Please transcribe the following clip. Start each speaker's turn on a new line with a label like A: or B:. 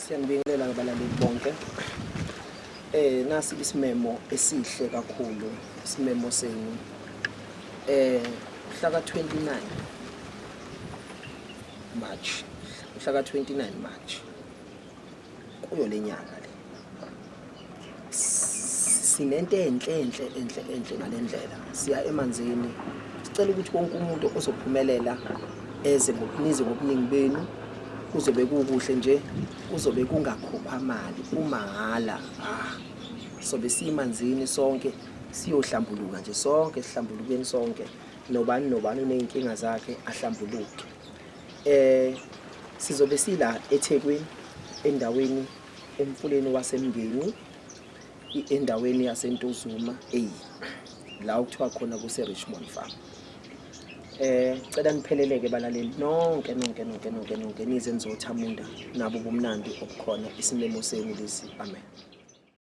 A: Siyanibingelela abalaleli bonke. Nasi isimemo esihle kakhulu, isimemo senu. Mhla ka 29 March, mhla ka 29 March kuyo lenyanga le. Sinento enhle enhle enhle enhle ngalendlela. Siya emanzini. Sicela ukuthi wonke umuntu ozophumelela eze ngobunize ngobuningi benu kuzobe kukuhle nje kuzobe kungakhokhwa mali kumahhala ah sobe simanzini sonke siyohlambuluka nje sonke sihlambulukeni sonke nobani nobani uneyinkinga zakhe ahlambuluke sizobe sila eThekwini endaweni emfuleni waseMngeni endaweni yaseNtuzuma A la okuthiwa khona kuse Richmond Farm. Cela nipheleleke balaleli nonke nonke nonke nonke nonke nize nizothamunda nabo ubumnandi obukhona isimemo senu lesi amen.